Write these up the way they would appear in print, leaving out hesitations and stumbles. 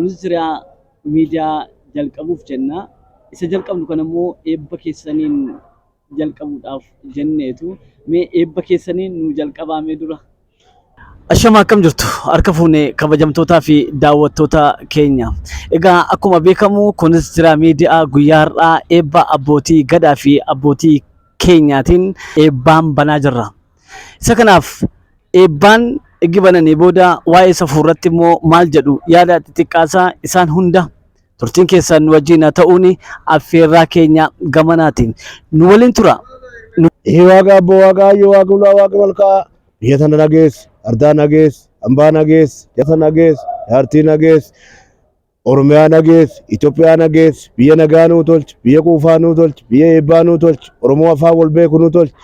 Kunis Jiraa Miidiyaa jalqabuuf jenna. Isa jalqabnu kana immoo eebba keessaniin jalqabuudhaaf jenneetu mee eebba keessaniin nu jalqabaa mee dura. Ashama, akkam jirtu? Harka fuune, kabajamtootaa fi daawwattoota keenya. Egaa akkuma beekamu Kunis Jiraa Miidiyaa guyyaa har'aa eebba abbootii gadaa fi abbootii keenyaatiin eebbaan banaa jirra. Isa kanaaf eebbaan eeggi bananii booda waa'ee safuu irratti immoo maal jedhu, yaada xixiqqaasaa isaan hunda turtiin keessan nu wajjin haa ta'uun affeerraa keenya gamanaatiin nu waliin tura. Ee Waaqa abboo, Waaqa ayyoo, Waaqa ulaa, Waaqa malkaa, biyya tana nageessi, ardaa nageessi, hambaa nageessi, jasa nageessi, jaartii nageessi, Oromiyaa nageessi, Itoophiyaa nageessi, biyya nagaa nuu tolchi, biyya quufaa nuu tolchi, biyya eebbaa nuu tolchi, Oromoo afaan wal beeku nuu tolchi,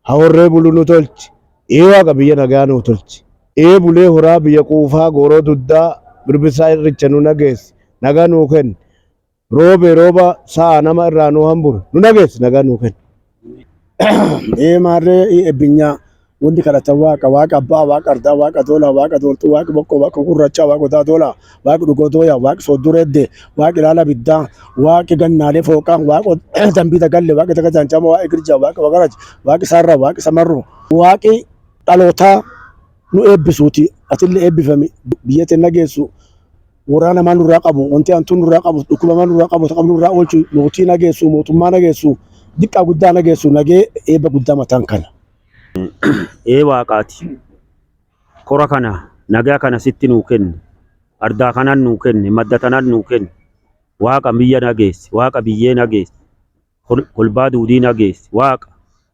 horree bulu nuu tolchi. Ee Waaqa, biyya nagaa nuu tolchi. Ee bulee horaa, biyya quufaa, gooroo duddaa, birbisaa irricha nu nageessi, nagaa nuu kenni. Roobe rooba sa'a nama irraa nu hamburu nu nageessi, nagaa nuu kenni. Ee maarree eebbinyaa wanti kadhatan Waaqa, Waaqa abbaa, Waaqa ardaa, Waaqa doolaa, Waaqa dooltuu, Waaqa boqqoo, Waaqa gurrachaa, Waaqa odaa doolaa, Waaqa dhugoo dooyaa, Waaqa soodduu reeddee, Waaqa ilaala biddaa, Waaqa gannaalee fooqaa, Waaqa dambii dagalle, Waaqa daga jaanjama, Waaqa girjaa, Waaqa wagaraj, Waaqa saarraa, Waaqa samarru, Waaqi dhalootaa nu eebbisuuti. Atillee eebbifami, biyya teenya geessu, waraana maal nurraa qabu, wanti hantuun nurraa qabu, dhukkuba maal nurraa qabu, qabu nurraa oolchu, mootii nageessu, mootummaa nageessu, diqqaa guddaa nageessu, nagee eebba guddaa mataan kana. Ee Waaqaati, kora kana nagaa kana sitti nuu kenne, ardaa kanan nuu kenne, madda tanan nuu kenne. Waaqa, biyya nageessi, Waaqa, biyyee nageessi, kolbaa duudii nageessi, Waaqa,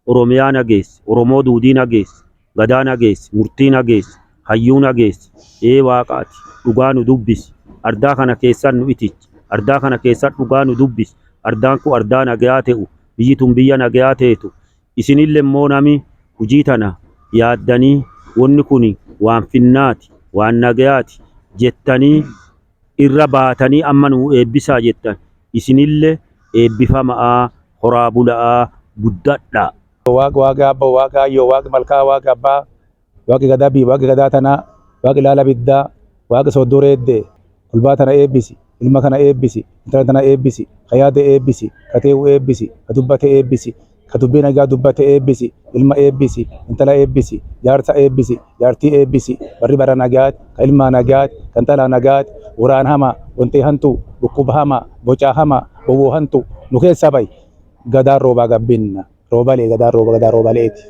Oromiyaa nageessi, Oromoo duudii nageessi, gadaa nageessi, murtii nageessi, hayyuu nageessi. Ee Waaqaati, dhugaa nu dubbisi, ardaa kana keessan nu itichi, ardaa kana keessan dhugaa nu dubbisi. Ardaan kun ardaa nagaa ta'u, biyyi tun biyya nagaa teetu. Isinille immoo nami hujii tana yaaddanii, wanni kun waan finnaati, waan nagayaati jettanii irra baatanii amma nu eebbisaa jettan, isinille eebbifamaa, horaa bula'aa, guddadhaa. Waaqa, Waaqa abbaa, Waaqa ayyoo, Waaqa malkaa, Waaqa abbaa, Waaqi gadaa bii, Waaqi gadaa tanaa, Waaqi ilaala biddaa, Waaqi soodduu reeddee, kolbaa tana eebbisi, ilma kana eebbisi, intala tana eebbisi, ka yaade eebbisi, ka tee'u eebbisi, ka dubbate eebbisi, ka dubbii nagaa dubbate eebbisi, ilma eebbisi, intala eebbisi, jaarsa eebbisi, jaartii eebbisi, barri bara nagaati, ka ilmaa nagaati, ka intalaa nagaati, waraan hamaa, wantee hantuu, dhukkuba hamaa, bocaa hamaa, bowwoo hantuu, nu keessaa bahi, gadaan roobaa gabbinna, roobalee gadaan rooba gadaa roobaleeti.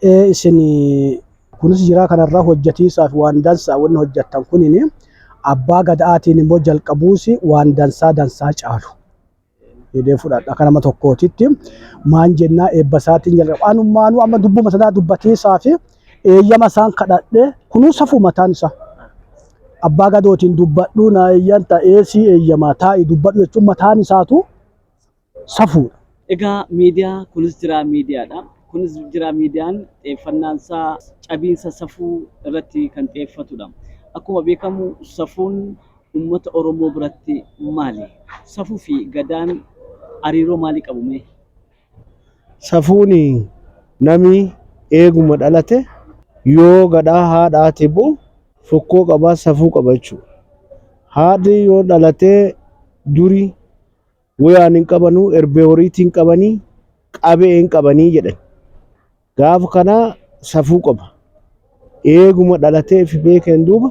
Ee, isin Kunis Jiraa kanarraa hojjetiisaaf waan dansaa wanni hojjettan kunin abbaa gadaatiin immoo jalqabuus waan dansaa dansaa caalu. Jedhee fudhadha akka nama tokkootitti maan jennaa, eebba isaatiin jalqaba. Anummaanuu amma dubbuma sanaa dubbatiisaa fi eeyyama isaan kadhadhe, kunuu safuu mataan isaa. Abbaa gadootiin dubbadhuu na eeyyan ta'ee si eeyyamaa, taa'i dubbadhu jechuun mataan isaatu safuudha. Egaa miidiyaa Kunis Jiraa Miidiyaadha. Kunis Jiraa Miidiyaan xiyyeeffannaan isaa cabiinsa safuu irratti kan xiyyeeffatudha. Akkuma beekamu safuun uummata Oromoo biratti maali? Safuu fi gadaan hariiroo maalii qabu mee? Safuun nami eeguma dhalate yoo gadhaa haadhaati bu'u fokkoo qabaa, safuu qaba jechuudha. Haadhi yoo dhalatee duri wayaan hin qabanuu, erbee horiitiin qabanii, qabee hin qabanii jedhan. Gaafa kana safuu qaba. Eeguma dhalatee fi beekeen duuba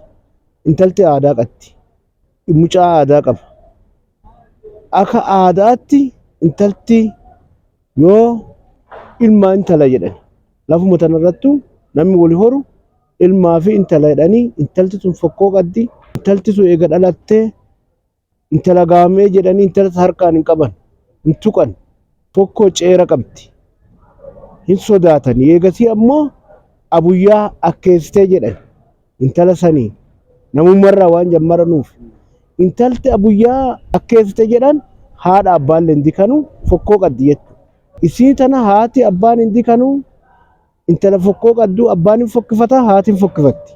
intalti aadaa qabdi. Mucaa aadaa qaba. Akka aadaatti intalti yoo ilmaa intala jedhan, lafuma tanarrattu namni wali horu ilmaa fi intala jedhanii, intalti tun fokkoo qabdi. Intalti sun eega dhalattee intala gaamee jedhanii intala harkaan hin qaban, hin tuqan, fokkoo ceera qabdi. Hin sodaatan. Eegasii ammoo abuyyaa akkeessitee jedhan intala sanii namummarraa waan jammaranuuf intalti abuyyaa akkeessite jedhan, haadha abbaan hin dikanu, fokkoo qabdi jechuudha. Isii tana haati abbaan hin dikanuu, intala fokkoo qabdu abbaan hin fokkifata, haati hin fokkifatti.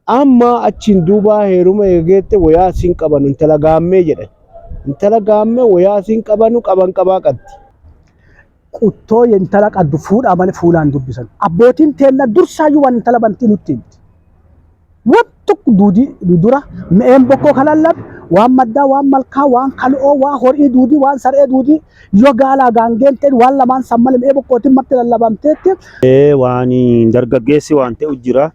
Amma achiin duuba heeruma eegeette wayaa isiin qabanu, intala gaammee jedhan. Intala gaammee wayaa isiin qabanu qaban qabaa qabdi. Quttoo intala qaddu fuudhaa malee fuulaan dubbisan. Abbootiin teenna dursaayyuu waan intala bantii nutti himti. Waan tokko duudii dura mi'een bokkoo kan lallabe waan maddaa, waan malkaa, waan kal'oo, waan horii duudii, waan saree duudii, yoo gaalaa gaangeen ta'e waan lamaan san malee mi'ee bokkootiin marti lallabamteetti. Waan dargaggeessi waan ta'u jira.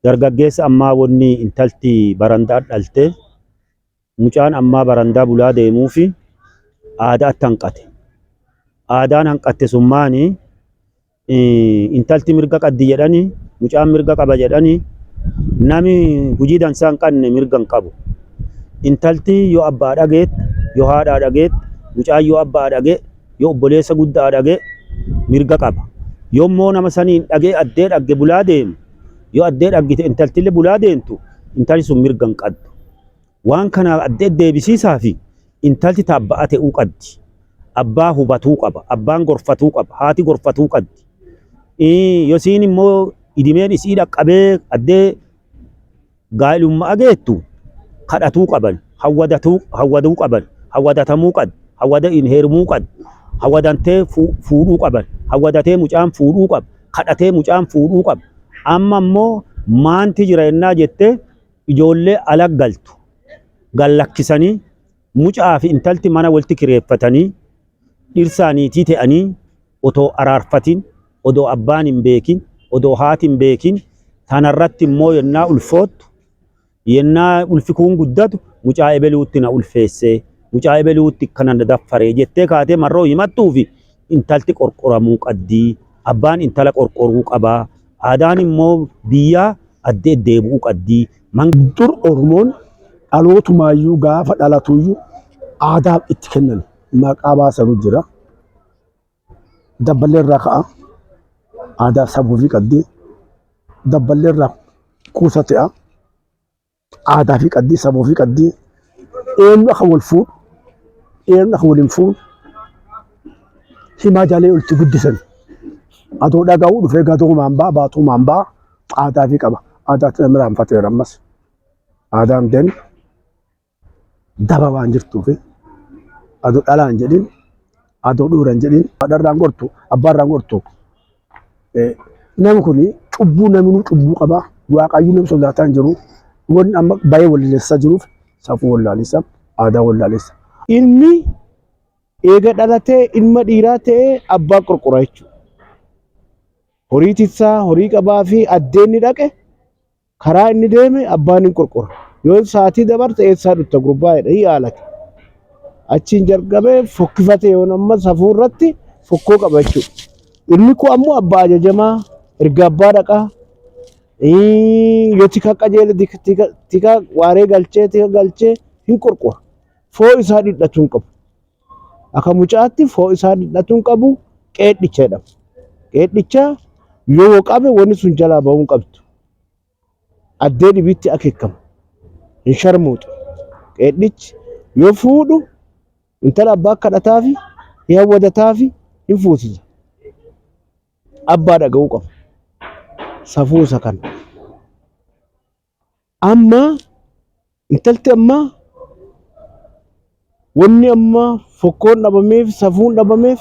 Dargaggeessi ammaa wanni intalti barandaa dhalte, mucaan ammaa barandaa bulaa deemuufi aadaatti hanqate. Aadaan hanqatte sun maani? Intalti mirga qabdi jedhani, mucaan mirga qaba jedhani, nami hujii dansaa hin qabne mirga hin qabu. Intalti yoo abbaa dhageette, yoo haadhaa dhageette, mucaan yoo abbaa dhage, yoo obboleessa guddaa dhage mirga qaba. Yoommoo nama saniin dhagee addee dhagge bulaa deemu, yoo addee dhaggite intaltillee bulaa deemtu, intalli sun mirga hin qabdu. Waan kana addee deebisiisaa fi intalti taabba'a ta'uu qabdi. Abbaa hubatuu qaba, abbaan gorfatuu qaba, haati gorfatuu qabdi. Yosiin immoo idimeen isii dhaqqabee addee gaa'ilummaa geettu kadhatuu qaban, hawwadatuu hawwaduu qaban, hawwadatamuu qabdi, hawwada hin heerumuu qabdi, hawwadantee fuudhuu qaban, hawwadatee mucaan fuudhuu qaba, kadhatee mucaan fuudhuu qaba. Amma immoo maanti jira yennaa jettee, ijoollee ala galtu gallakkisanii mucaa fi intalti mana walitti kireeffatanii dhirsaaniitii ta'anii otoo araarfatin, odoo abbaan hin beekin, odoo haati hin beekin, tanarratti immoo yennaa ulfoottu, yennaa ulfi kun guddatu, mucaa ebeluutti na ulfeessee, mucaa ebeluutti kana na daffaree jettee kaatee marroo himattuu fi intalti qorqoramuu qaddii, abbaan intala qorqoruu qabaa, aadaan immoo biyyaa addee deebi'uu qaddii. Dur Oromoon dhalootumaayyuu gaafa dhalatuyyuu aadaa itti kennan maqaa baasanu jira. Dabballee irraa ka'a. Aadaa sabuu fi qabdi. Dabballee irraa kuusa ta'a. Aadaa fi qabdi, sabuu fi qabdi. Eenyu akka wal fuudhu, eenyu akka wal hin fuudhu himaa jalee olti guddisan. Adoo dhaga'uu dhufee gadoomaan ba'a, baatuumaan ba'a. Aadaa fi qaba. Aadaatti namni raanfateera ammas. Aadaan den daba waan jirtuufi adoo dhalaan jedhin, adoo dhuuran jedhin, haadharraan gortu, abbaarraan gortu. Namni kun cubbuu, namni cubbuu qaba. Waaqayyo nama sodaataa hin jiru. Wanni amma baay'ee walleessaa jiruuf safuu wallaalessa, aadaa wallaalessa. Ilmi eega dhalatee ilma dhiiraa ta'ee abbaa qorqora jechuudha. Horii tiksaa, horii qabaa fi addeen dhaqe, karaa inni deeme abbaan hin qorqora. Yoo sa'aatii dabarte, eessaa dhufta gurbaa jedha, hin haalata. Achiin jalqabee fokkifate, yoon amma safuu irratti fokkoo qaba jechuudha. Ilmi kun ammoo abbaa ajajamaa, erga abbaa dhaqaa, yoo tika qajeele tika waaree galchee, tika galchee hin qorqora. Foo isaa dhidhachuu hin qabu. Akka mucaatti foo isaa dhidhachuu hin qabu, qeedhicha jedhama. Qeedhicha yoo qabe wanni sun jalaa bahuu hin qabdu. Addee dhibitti akeekama. Hin sharmuuxu. Qeedhichi yoo fuudhu intala abbaa kadhataafi, hin hawwatataafi, hin fuusisa. Abbaa dhaga'uu qaba. Safuu isa kana. Amma intalti amma wanni amma fokkoon dhabameef, safuun dhabameef,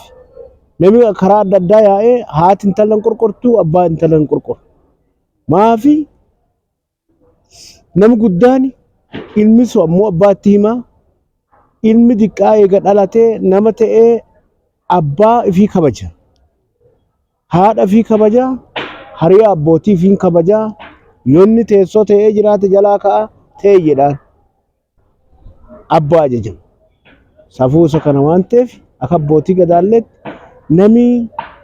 namni karaa adda addaa yaa'ee haati intala hin qorqortu, abbaa intala hin qorqoru. Maafi namni guddaan ilmi sun ammoo abbaatti himaa, ilmi diqqaa eega dhalatee nama ta'ee abbaa ifii kabaja. Haadha ifii kabaja, hariyaa abbootii ifii kabaja, yoonni teessoo ta'ee jiraate jalaa ka'a ta'e jedhaan. Abbaa ajajama. Safuu isa kana waan ta'eef akka abbootii gadaalleetti namni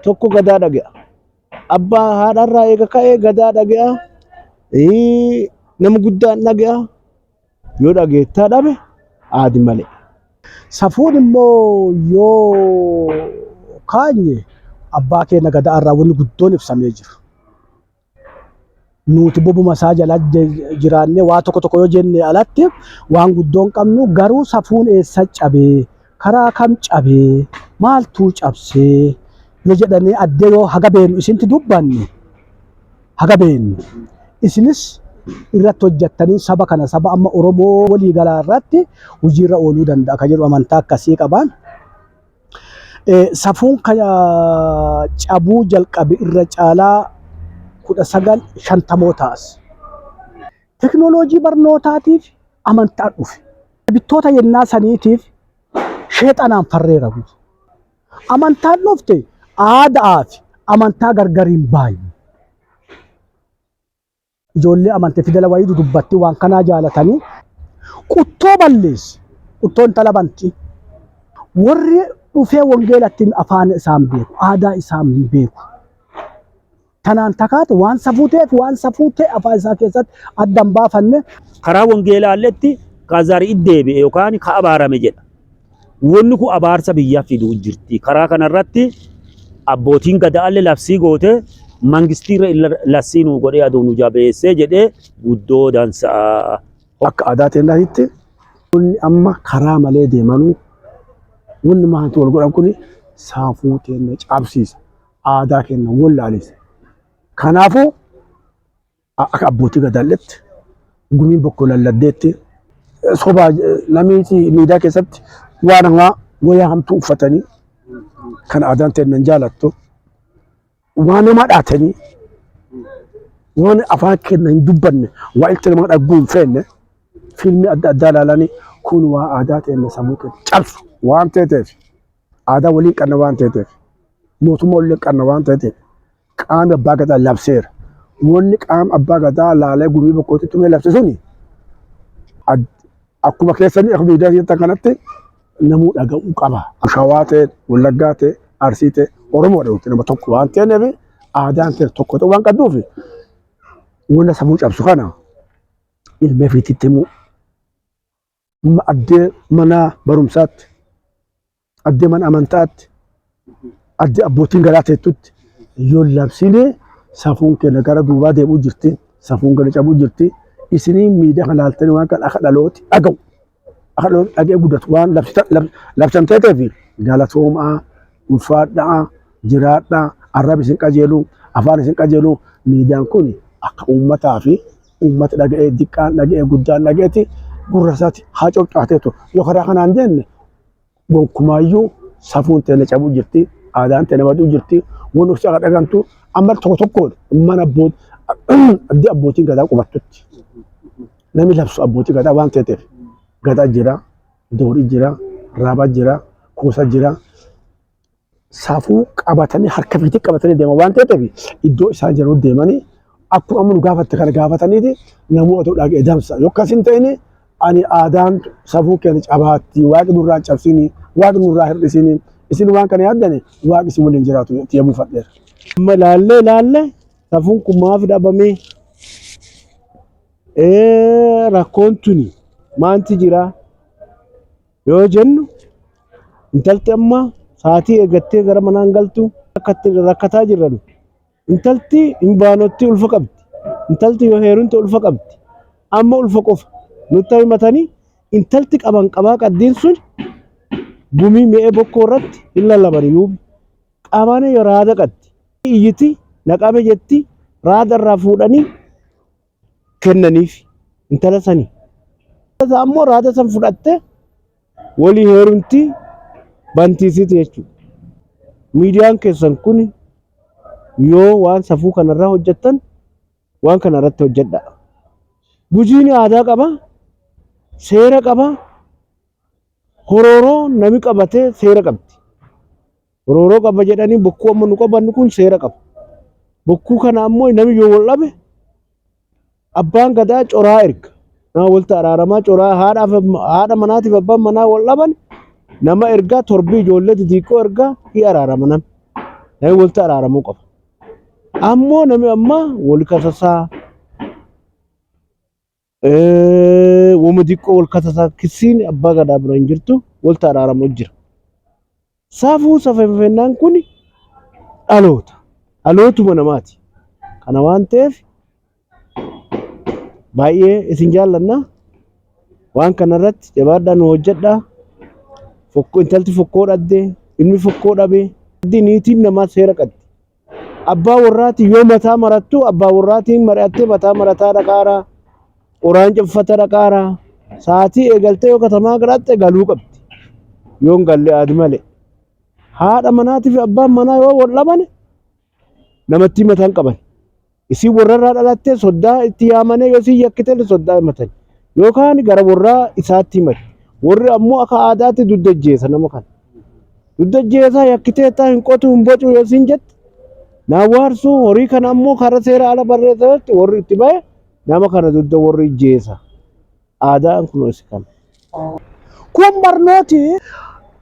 tokko gadaa dhaga'a. Abbaa haadharraa eega ka'ee gadaa dhaga'a. Nama guddaan dhaga'a. Yoo dhageettaa dhabe aadi malee. Safuun immoo yoo kaanye abbaa keenya gadaa irraa wanni guddoon ibsamee jira. Nuti bobuma isaa jala jiraannee waa tokko tokko yoo jenne alatti waan guddoon qabnu, garuu safuun eessa cabee, karaa kam cabee, maaltu cabsee yoo jedhanii addee yoo haga beenu isinti dubbanne, haga beenu isinis irratti hojjettanii saba kana, saba amma Oromoo walii galaa irratti hojiirra ooluu danda'a kan jedhu amantaa akkasii qabaan. Safuun kana cabuu jalqabe irra caalaa 1950 taas. Teknooloojii barnootaatiif amantaan dhufe. Bittoota yennaa saniitiif sheexanaan farreera guutu. Amantaan dhufte aadaa fi amantaa gargar hin baay'ee. Ijoollee amante fidela wayii dudubbatti waan kanaa jaalatanii quttoo balleessi. Quttoo intala banti. Warri dhufee wangeelatti afaan isaan beeku, aadaa isaan hin beeku. Tanaan takaatu waan safuu ta'eef waan safuu ta'e afaan isaa keessatti adda hin baafanne. Karaa wangeelaalletti ka zari'i deebi'e yookaan ka abaarame jedha. Wanni kun abaarsa biyyaa fiduu jirti. Karaa kanarratti abbootiin gadaallee labsii goote mangistiirra labsii nuu godhee aduu nu jabeessee jedhee guddoo dansa'a. Akka aadaa teenyaatti wanni amma karaa malee deemanuu wanni maanti wal godhan kun saafuu teenya cabsiisa. Aadaa keenya wallaalisa. Kanaafuu akka abbootii gadaalletti gumiin bokkoo lalladdeetti sobaa namichi miidiyaa keessatti waan hamaa wayaa hamtuu uffatanii kan aadaan teenya hin jaalattu waan namaa dhaatanii waan afaan keenya hin dubbanne waa ilti namaa dhagguu hin feenne fiilmii adda addaa ilaalanii kun waa aadaa teenya sammuu keenya cabsu waan ta'eef aadaa waliin qabna waan ta'eef mootummaa waliin qabna waan ta'eef qaamni abbaa gadaa labseera. Wanni qaama abbaa gadaa laalee gumii bokkootti tumee labse suni akkuma keessanii akka miidiyaa keessatti kanatti namuu dhaga'uu qaba. Shawaa ta'e, Wallaggaa ta'e, Arsii ta'e, Oromoodha nuti nama tokko waan ta'eef aadaan ta'e tokko ta'uu waan qabduuf wanna sammuu cabsu kana ilma ofiitti himuu addee mana barumsaatti, addee mana amantaatti, addee abbootiin gadaa teettutti yoo labsine safuun keenya gara duubaa deemuu jirti, safuun keenya cabuu jirti. Isinii miidiyaa kana laaltanii waan kana akka dhalooti dhaga'u. Akka dhalooti dhaga'ee guddatu waan labsan ta'eef galatoomaa, ulfaadhaa, jiraadhaa, arraba isin qajeelu, afaan isin qajeelu. Miidiyaan kun akka uummataa fi uummata dhaga'ee diqqaan dhaga'ee guddaan dhaga'eeti gurra isaatti haa copcaateetu yoo karaa kanaan deemne gonkumaayyuu safuun teenya cabuu jirti, aadaan teenya baduu jirti, wanni ofii akka dhagantu amma tokko tokkoon mana addee abbootiin gadaa qubattutti namni labsu abbootii gadaa waan ta'eef gadaa jira, doorii jira, raabaa jira, kuusa jira. Safuu qabatanii harka fiitii qabatanii deeman waan ta'eef iddoo isaan jiran deemanii akkuma amma nu gaafatte kana gaafataniiti namoota dhaga'ee damsa yoo akkas hin ta'in ani aadaan safuu keenya cabaatti waaqni nurraa hin cabsini waaqni nurraa hir'isini isin waan kana yaaddani waaqni isin waliin jiraatu itti fadheera. Amma ilaallee ilaallee safuun kun maaf dhabame? Rakkoon tuni maanti jira yoo jennu intalti amma sa'aatii eeggattee gara manaan galtu rakkataa jirran. Intalti hin baanotti ulfa qabdi. Intalti yoo heerumte ulfa qabdi. Amma ulfa qofa nutti himatanii intalti qaban qabaa qaddiin sun gumii mi'ee bokkoo irratti hin lallaban iyyuu qabane yoo raada qabdi. Iyyiti naqame jetti raada irraa fuudhanii kennaniif intala sanii. Ammoo raada san fudhattee walii heerumti bantiisiti jechuudha. Miidiyaan keessan kun yoo waan safuu kanarraa hojjettan waan kana irratti hojjedha. Gujiin aadaa qaba, seera qaba, horooroo nami qabatee seera qabdi. Horooroo qaba jedhanii bokkuu amma nu qabannu kun seera qaba. Bokkuu kana ammoo nami yoo wal dhabe abbaan gadaa coraa erga. Nama walitti araaramaa coraa haadha manaatiif abbaan manaa wal dhaban nama ergaa torbii ijoollee xixiqqoo ergaa hi araarama namni. Namni walitti araaramuu qaba. Ammoo nami ammaa wal kasasaa wama xiqqoo wal kasasaa kisiin abbaa gadaa bira hin jirtu walitti araaramuu jira. Safuu safeeffannaan kun dhaloota. Dhalootuma namaati. Kana waan ta'eef baay'ee isin jaallanna. Waan kanarratti jabaadhaa nu hojjedhaa. Intalti fokkoo dhabde, ilmi fokkoo dhabe, niitiin namaa seera qabdi. Abbaa warraati yoo mataa marattu abbaa warraatiin mari'attee mataa marataa dhaqaaraa, qoraan cunfata dhaqaaraa, sa'aatii eegaltee yoo katamaa gadhaatte galuu qabdi. Yoo hin galle aadi malee. Haadha manaatii fi abbaan manaa yoo wal dhabane namatti mataan qaban. Isiin warrarraa dhalattee soddaa itti yaamanii yoo isiin yakkite soddaa himatan. Yookaan gara warraa isaatti himatan. Warri ammoo akka aadaatti dugda nama kana. Dugda yakkitee taa hin qotu hin bocu yoo isiin jette naa waarsuu horii kana ammoo karaa seera ala barreessanitti warri itti bahe nama kana dugda warri ijjeessa. Aadaan kun isa kana. Kun barnooti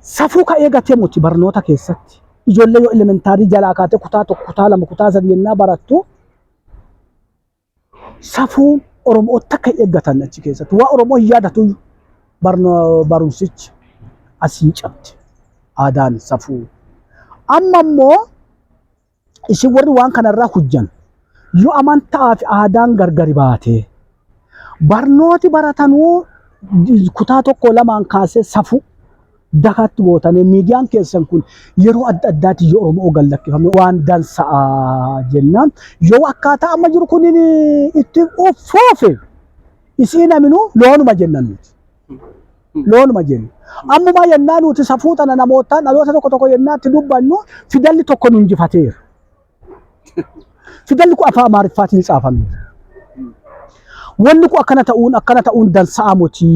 safuu ka eegatee muti barnoota keessatti. Ijoollee yoo elementary jalaa kaatee kutaa 1, kutaa 2, kutaa 3 yennaa barattu safuu Oromoo takka eeggatan achi keessatti. Waa Oromoo hin yaadatu barumsichi asiin cabdi aadaan safuu. Amma immoo isin warri waan kanarraa hojjan yoo amantaa fi aadaan gargari baatee barnooti baratanuu kutaa 1 2 kaasee safuu dakaatti gootanii miidiyaan keessan kun yeroo adda addaatti yoo Oromoo gad lakkifame waan dansa'a jennaan yoo akkaataa amma jiru kun itti uffoofe isiin aminuu loonuma jenna nuti. Loonuma jenna. Ammumaa yennaa nuti safuu tana namootaan dhaloota tokko tokko yennaa itti dubbannu fidalli tokko nu injifateera. Fidalli kun afaan Amaariffaatiin caafameera. Wanni kun akkana ta'uun dansa'a moti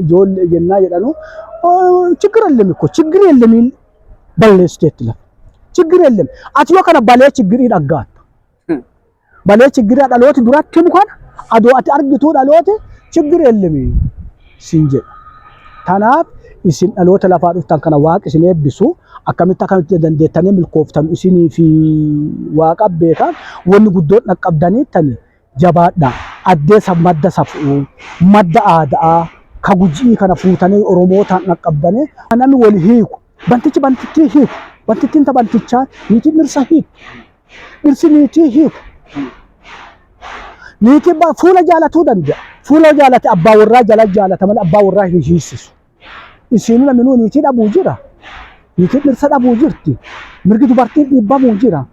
ijoollee yennaa jedhanu ችግር የለም እኮ ችግር የለም balleessiteetti lafa. ችግር የለም ati yoo kana balee chiggirii dhaggaattu. Balee chiggirii dhalooti duratti himu kana adoo ati argituu dhalooti ችግር የለም siin jedha. Tanaaf isin dhaloota lafaa dhuftan kana Waaqi isin eebbisu akkamitti akkamitti dandeettanii milkooftan isinii fi Waaqa beekan wanni guddoon dhaqqabdaniittani jabaadha. Addee madda safuu, madda aadaa, ka Gujii kana fuutanii Oromootaan dhaqqabdanii namni wal hiiku. Bantichi bantittii hiiku. Bantittiin ta bantichaa niitiin dhirsa hiiku. Dhirsi niitii hiiku. Niitiin fuula jaalatuu danda'a. Fuula jaalate abbaa warraa jala jaalata malee abbaa warraa hin hiisisu. Isiin naminuu niitii dhabuu jira. Niitiin dhirsa dhabuu jirti. Mirgi dubartiin dhiibbamuu jira.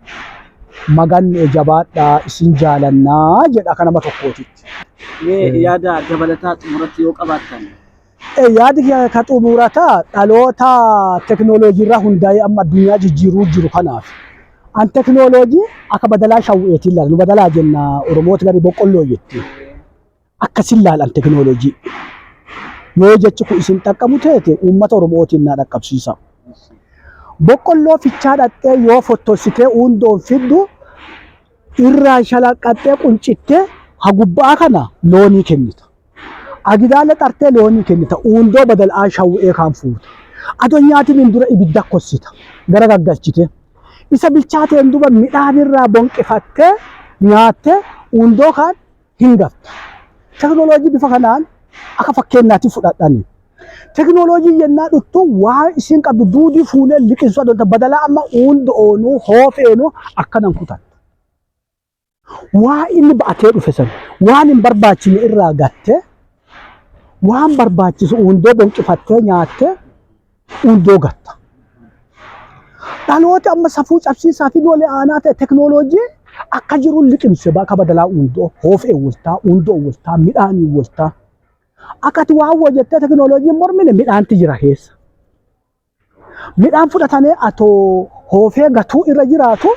Maganne jabaadhaa isin jaalannaa jedha akka nama tokkootitti. Mee yaada dabalataa xumuratti yoo qabaattan. Yaadi ka xumurataa dhaloota teknooloojii irraa hundaa'ee amma addunyaa jijjiiruu jiru kanaaf. An teknooloojii akka badalaa shawweetiin ilaala. Nu badalaa jenna Oromoota gadi boqqolloo jetti. Akkasin laalan teknooloojii. Yoo jechi kun isin dhaqqabu teete uummata Oromootiin naa dhaqqabsiisa. Boqqolloo fichaa dhaqxee yoo fottolsitee hundoon fiddu irraa shalaqqaxxee quncittee hagubbaa kana loonii kennita. Agidaala xartee loonii kennita. Undoo badal'aa shawwee kan fuuta. Adoo nyaatiin dura ibidda kossita. Gara gaggalchite. Isa bilchaateen duba midhaan irraa bonqifattee nyaattee undoo kan hin gafta. Teknooloojii bifa kanaan akka fakkeenyaatti fudhadhani. Teknooloojii yennaa dhuttu waa isin qabdu duudii fuunee liqinsu adoo badalaa amma undoonuu hoofeenuu akkanan kutan. Waa inni ba'atee dhufe san waan hin barbaachine irraa gattee waan barbaachisu undoo bonqifattee nyaattee undoo gatta. Dhalooti amma safuu cabsiisaa fi doole aanaa ta'e teknooloojii akka jiru liqimse bakka badalaa undoo hoofee waltaa undoo waltaa midhaanii waltaa. Akka ati waan woo jettee teknooloojiin mormine midhaanti jira keessa. Midhaan fudhatanii atoo hoofee gatuu irra jiraatu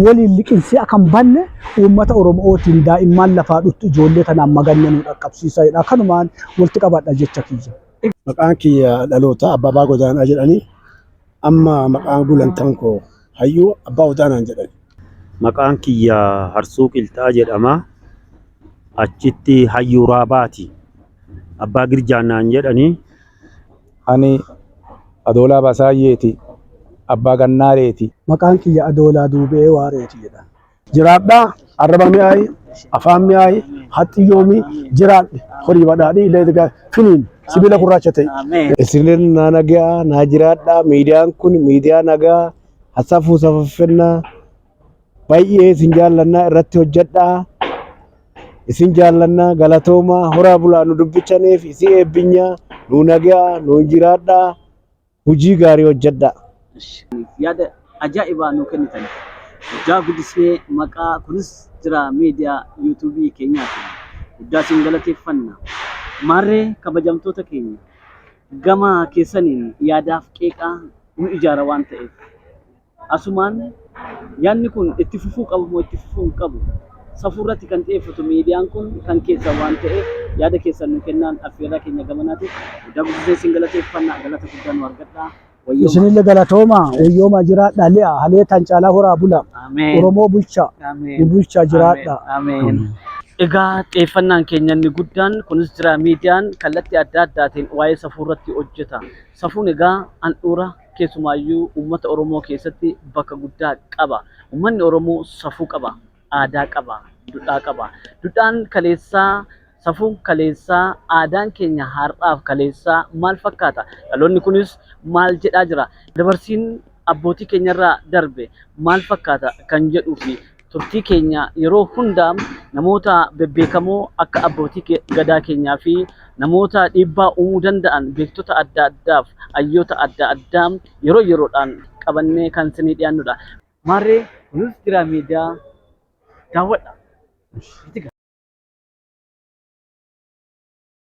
waliin liqimsee akka hin banne uummata Oromootiin daa'imman lafaa dhuftu ijoollee tanaan maganne nu dhaqqabsiisa jedha. Kanumaan walitti qabadha jecha kiyya. Maqaan kiyya dhaloota Abbabaa Godaanaa jedhanii amma maqaan gulantaan koo Hayyuu Abbaa Godaanaan jedhani. Maqaan kiyya Harsuu Qilxaa jedhama. Achitti Hayyuu Raabaati. Abbaa Girjaannaan jedhanii. Ani Adoolaa Basaayyeeti. Abbaa Gannaareeti. Maqaan kiyya Adoolaa Duubee Waareeti jedha. Jiraadhaa arraba mi'aayi afaan mi'aayi haxxiyyoomii jiraadhi horii badhaadhii illee finiin sibiila gurraacha ta'e. Ameen. Isinin naa nagaa naa jiraadhaa. Miidiyaan kun miidiyaa nagaa hasafuu safaffannaa baay'ee isin jaallannaa irratti hojjedhaa. Isin jaallannaa galatoomaa horaa bulaa nu dubbichaniif isin eebbinyaa nu nagaa nu jiraadhaa hojii gaarii hojjedhaa. Yaada ajaa'ibaa nuu kennitan. Guddaa guddisnee maqaa kunis jira miidiyaa yuutuubii keenyaati. Guddaa isin galateeffanna. Maarree kabajamtoota keenya gama keessaniin yaadaaf qeeqaa nu ijaara waan ta'eef Asumaan yaadni kun itti fufuu qabu moo itti fufuu hin qabu? Safuu irratti kan xiyyeeffatu miidiyaan kun kan keessan waan ta'eef yaada keessan nu kennaan affeerraa keenya gamanaati. Guddaa guddisee isin galateeffanna, galata guddaa nu argadhaa. Wayyooma. Isinillee galatooma, wayyooma jiraadha, li'a halee tan caalaa horaa bula. Ameen. Oromoo bulcha, Ameen. nu bulchaa jiraadha. Ameen. Egaa xiyyeeffannaan keenya inni guddaan kunis jira, miidiyaan kallattii adda addaatiin waa'ee safuu irratti hojjeta. Safuun egaa handhuura keessumaayyuu uummata Oromoo keessatti bakka guddaa qaba. Uummanni Oromoo safuu qaba, aadaa qaba, duudhaa qaba. Duudhaan kaleessaa, safuun kaleessaa, aadaan keenya har'aaf kaleessaa maal fakkaata? Dhaloonni kunis maal jedhaa jira? Dabarsiin abbootii keenyarraa darbe maal fakkaata kan jedhuu fi turtii keenya yeroo hundaa namoota bebbeekamoo akka abbootii gadaa keenyaa fi namoota dhiibbaa uumuu danda'an, beektota adda addaaf hayyoota adda addaa yeroo yeroodhaan qabannee kan isinii dhiyaannudha. Maarree, kunis jira miidiyaa daawwadha.